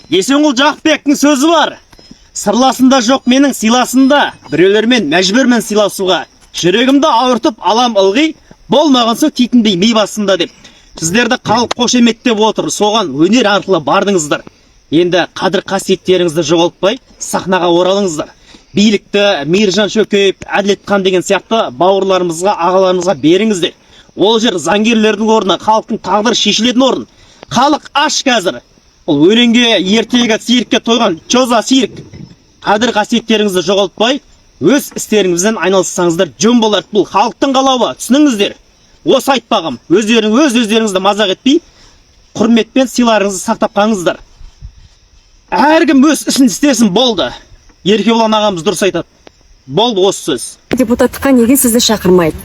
Есенқұл Жақыпбектің сөзі бар: «Сырласында жоқ менің, сыйласында, біреулермен мәжбүрмін сыйласуға, жүрегімді ауыртып алам ылғи, болмаған соң титімдей ми басында», – деп. Сіздерді халық қошеметтеп отыр, соған өнер арқылы бардыңыздар. Енді қадір қасиеттеріңізді жоғалтпай, сахнаға оралыңыздар. Билікті Мейіржан Шөкеев, Әділетхан деген сияқты бауырларымызға, ағаларымызға беріңіздер. Ол жер заңгерлердің орны, халықтың тағдыры шешілетін орын. Халық аш қазір. Бұл өлеңге, ертегі, циркке тойған. Че за цирк? Қадір қасиеттеріңізді жоғалтпай, өз істеріңізбен айналыссаңыздар, жөн болар. Бұл халықтың қалауы, түсініңіздер. Осы айтпағым. Өздерің өз өздеріңізді мазақ етпей, құрметпен сыйларыңызды сақтап қалыңыздар. Әркім өз ісін істесін, болды. Еркебұлан ағамыз дұрыс айтады. Болды, осы сөз. Депутаттыққа неге сізді шақырмайды?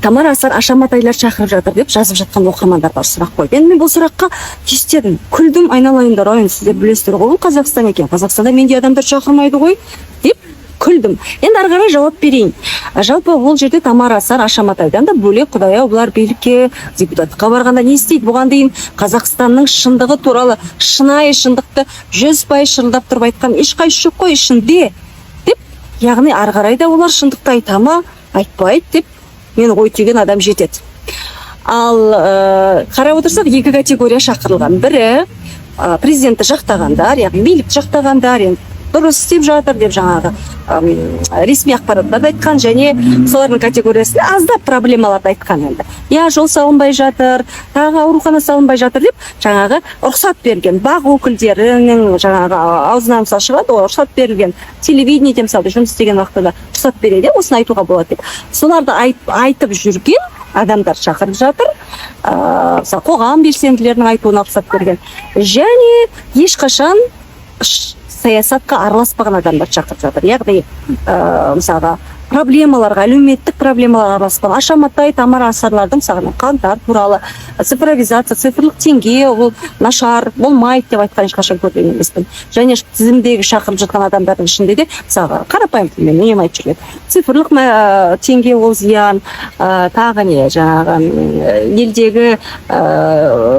Тамара Асар, Аша Матайлар шақырып жатыр деп жазып жатқан оқырмандар бар, сұрақ қойды. Енді мен бұл сұраққа түйістедім, күлдім. Айналайындар ай, сіздер білесіздер ғой, бұл Қазақстан екен, Қазақстанда мендей адамдар шақырмайды ғой деп күлдім. Енді ары қарай жауап берейін. Жалпы ол жерде Тамара Асар, Аша Матайдан да бөлек, құдай ау, бұлар билікке, депутаттыққа барғанда не істейді? Бұған дейін Қазақстанның шындығы туралы шынайы шындықты 100% шырылдап тұрып айтқан ешқайсысы жоқ қой ішінде деп, яғни ары қарай да олар шындықты айта ма, айтпайды деп мен ой түйген адам жетеді. Ал қарап отырсақ, екі категория шақырылған. Бірі президентті жақтағандар, яғни билікті жақтағандар, енді дұрыс істеп жатыр деп жаңағы ресми ақпараттарды айтқан және солардың категориясында аздап проблемаларды айтқан. Енді, иә, жол салынбай жатыр, тағы аурухана салынбай жатыр деп жаңағы рұқсат берген БАҚ өкілдерінің жаңағы аузынан, мысалы, шығады ғой, рұқсат берілген телевидениеде, мысалы, жұмыс істеген уақытта да рұқсат береді, осыны айтуға болады деп, соларды айтып жүрген адамдар шақырып жатыр. Мысалы, қоғам белсенділерінің айтуына рұқсат берген және ешқашан саясатқа араласпаған адамдар шақырып жатыр, яғни мысалға, проблемаларға, әлеуметтік проблемаларға араласпаған Аша Матай, Тамара Асарлардың, мысалға, қаңтар туралы, цифровизация, цифрлық теңге ол нашар болмайды деп айтқан ешқашан көрген емеспін. Және тізімдегі шақырып жатқан адамдардың ішінде де, мысалға, қарапайым тілмен үнемі айтып жүрген, цифрлық теңге ол зиян, тағы не, жаңағы елдегі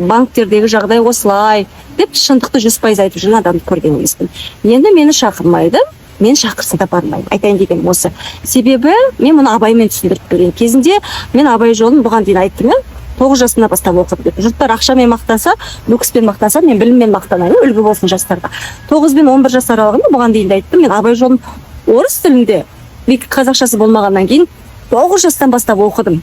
банктердегі жағдай осылай деп шындықты 100% айтып жүрген адамды көрген емеспін. Енді мені шақырмайды, мен шақырса да бармаймын. Айтайын дегенім осы. Себебі мен мұны Абаймен түсіндіріп берген кезінде, мен Абай жолын бұған дейін айттым, иә, 9 жасымнан бастап оқыдым деп. Жұрттар ақшамен мақтанса, люкспен мақтанса, мен біліммен мақтанайын, үлгі болсын жастарға. 9 бен 11 жас аралығында, бұған дейін де айттым, мен Абай жолын орыс тілінде, қазақшасы болмағаннан кейін, 9 жастан бастап оқыдым.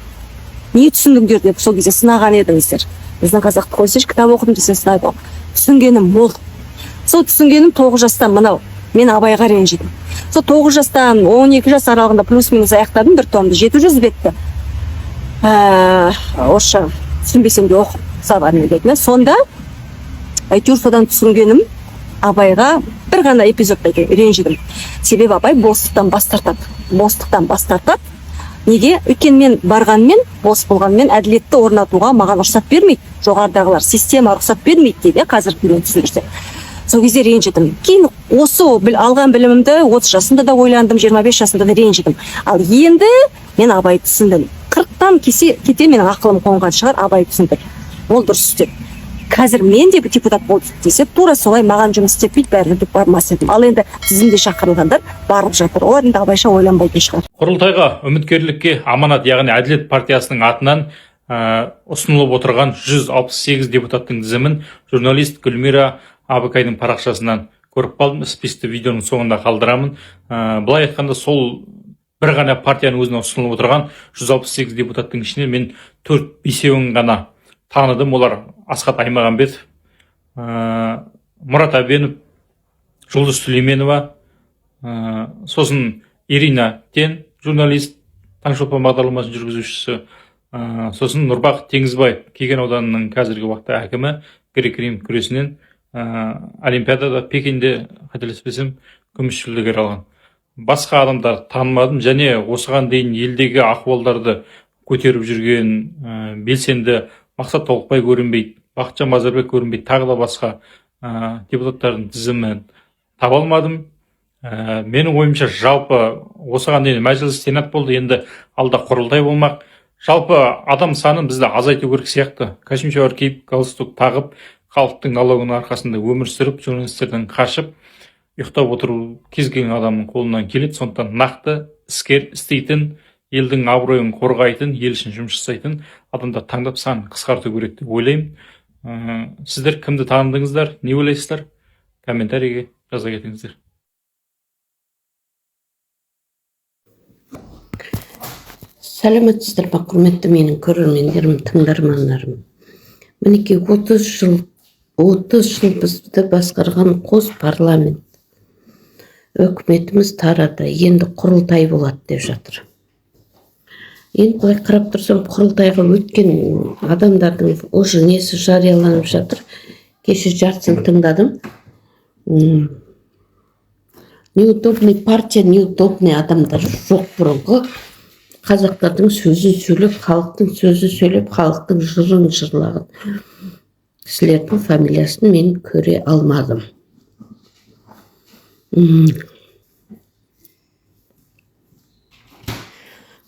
Не түсіндіңдер деп сол кезде сынаған едіңіздер. Біздің қазақты қойсайшы, кітап оқыдым десе, сынайды ғой. Түсінгенім мол. Сол түсінгенім 9 жастан мынау, мен Абайға ренжідім. Сол 9 жастан 12 жас аралығында плюс минус аяқтадым бір томды, 700 бетті, орысша түсінбесем де оқып, словарный дейтін. Сонда әйтеуір содан түсінгенім, Абайға бір ғана эпизодта ренжідім. Себебі Абай бостықтан бас тартады, бостықтан бас тартады. Неге? Өйткені мен барғанмен, бос болғанмен, әділетті орнатуға маған рұқсат бермейді жоғарыдағылар, система рұқсат бермейді дейді, иә, қазіргі тілмен түсіндірсек. Сол кезде ренжідім. Кейін осы алған білімімді 30 жасымда да ойландым, 25 жасымда да ренжідім. Ал енді мен Абайды түсіндім. 40-тан кесе кете менің ақылым қонған шығар, Абай түсіндім, ол дұрыс істеді. Қазір мен де депутат болды десе, тура солай маған жұмыс істетпейді бәрібір деп бармас едім. Ал енді тізімде шақырылғандар барып жатыр, олар енді Абайша ойланбайтын шығар. Құрылтайға үміткерлікке Аманат, яғни Әділет партиясының атынан ұсынылып отырған 168 депутаттың тізімін журналист Гүлмира Абыкайдың парақшасынан көріп қалдым. Списокті видеоның соңында қалдырамын. Былай айтқанда, сол бір ғана партияның өзінен ұсынылып отырған 168 депутаттың ішінен мен төрт бесеуін ғана таныдым. Олар: Асхат Аймағамбетов, Мұрат Әбенов, Жұлдыз Сүлейменова, сосын Ирина Тен, журналист, «Таңшолпан» бағдарламасының жүргізушісі, сосын Нұрбақ Теңізбаев, Кеген ауданының қазіргі уақытта әкімі, грек рим күресінен олимпиадада Пекинде, қателеспесем, күміс жүлдегер алған. Басқа адамдарды танымадым. Және осыған дейін елдегі ахуалдарды көтеріп жүрген белсенді Мақсат Толықбай көрінбейді, Бақытжан Базарбек көрінбейді, тағы да басқа депутаттардың тізімін таба алмадым. Менің ойымша, жалпы осыған дейін Мәжіліс, Сенат болды, енді алда құрылтай болмақ. Жалпы адам санын бізді азайту керек сияқты. Костюм шалбар киіп, галстук тағып. Халықтың налогының арқасында өмір сүріп, журналистерден қашып, ұйықтап отыру кез келген адамның қолынан келеді. Сондықтан нақты іскер, істейтін, елдің абыройын қорғайтын, ел үшін жұмыс жасайтын адамдар таңдап, санын қысқарту керек деп ойлаймын. Сіздер кімді таныдыңыздар, не ойлайсыздар? Комментарийге жаза кетіңіздер. Сәлеметсіздер ме, құрметті менің көрермендерім, тыңдармандарым! Мінекей, 30 жыл, 30 жыл бізді басқарған қос парламент өкіметіміз тарады. Енді құрылтай болады деп жатыр. Енді былай қарап тұрсам, құрылтайға өткен адамдардың уже несі жарияланып жатыр. Кеше жартысын тыңдадым. Неудобный партия, неудобный адамдар жоқ. Бұрынғы қазақтардың сөзін сөйлеп, халықтың сөзін сөйлеп, халықтың жырын жырлаған кісілердің фамилиясын мен көре алмадым.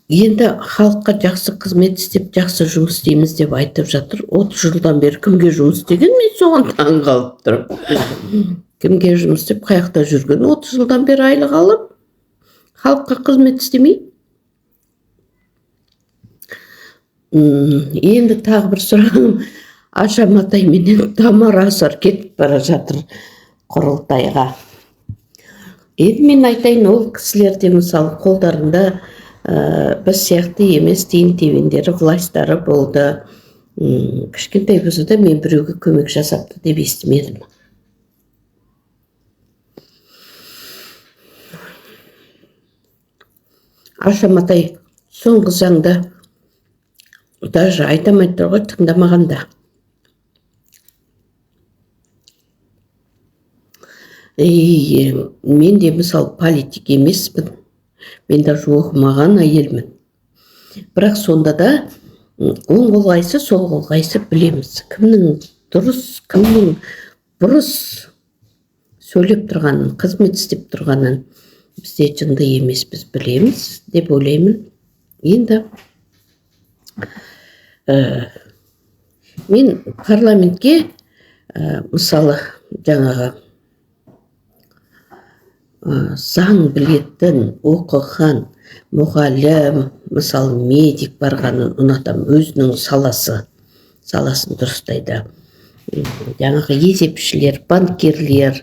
Енді халыққа жақсы қызмет істеп, жақсы жұмыс істейміз деп айтып жатыр. 30 жылдан бері кімге жұмыс істеген, мен соған таң қалып тұрмын. Кімге жұмыс істеп, қай жақта жүрген 30 жылдан бері айлық алып, халыққа қызмет істемей? Енді тағы бір сұрағым: Аша Матай менен Тамара Асар кетіп бара жатыр құрылтайға. Енді мен айтайын, ол кісілер де, мысалы, қолдарында біз сияқты емес тиын тебендері, властьтары болды. Кішкентай болса да, мен біреуге көмек жасапты деп естімедім. Аша Матай соңғы заңда даже айта алмай тұр ғой, тыңдамаған да. И мен де, мысалы, политик емеспін, мен даже оқымаған әйелмін, бірақ сонда да оң қол қайсы, сол қол қайсы білеміз, кімнің дұрыс, кімнің бұрыс сөйлеп тұрғанын, қызмет істеп тұрғанын. Біз де жынды емеспіз, білеміз деп ойлаймын. Енді мен парламентке мысалы, жаңағы заң білетін, оқыған мұғалім, мысалы, медик барғанын ұнатамын. Өзінің саласын дұрыстайды. Жаңағы есепшілер, банкирлер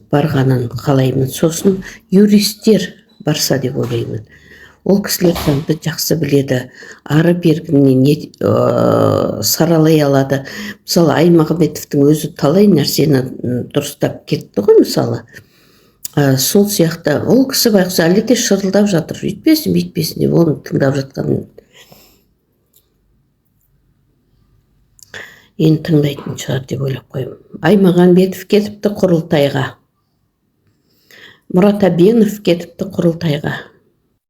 барғанын қалаймын. Сосын юристтер барса деп ойлаймын. Ол кісілер заңды жақсы біледі, ары бергінен не саралай алады. Мысалы, Аймағамбетовтің өзі талай нәрсені дұрыстап кетті ғой, мысалы. Сол сияқты ол кісі байғұс әлі де шырылдап жатыр, өйтпесін, бүйтпесін деп. Оны тыңдап жатқан енді тыңдайтын шығар деп ойлап қоямын. Аймағамбетов кетіпті құрылтайға, Мұрат Әбенов кетіпті құрылтайға.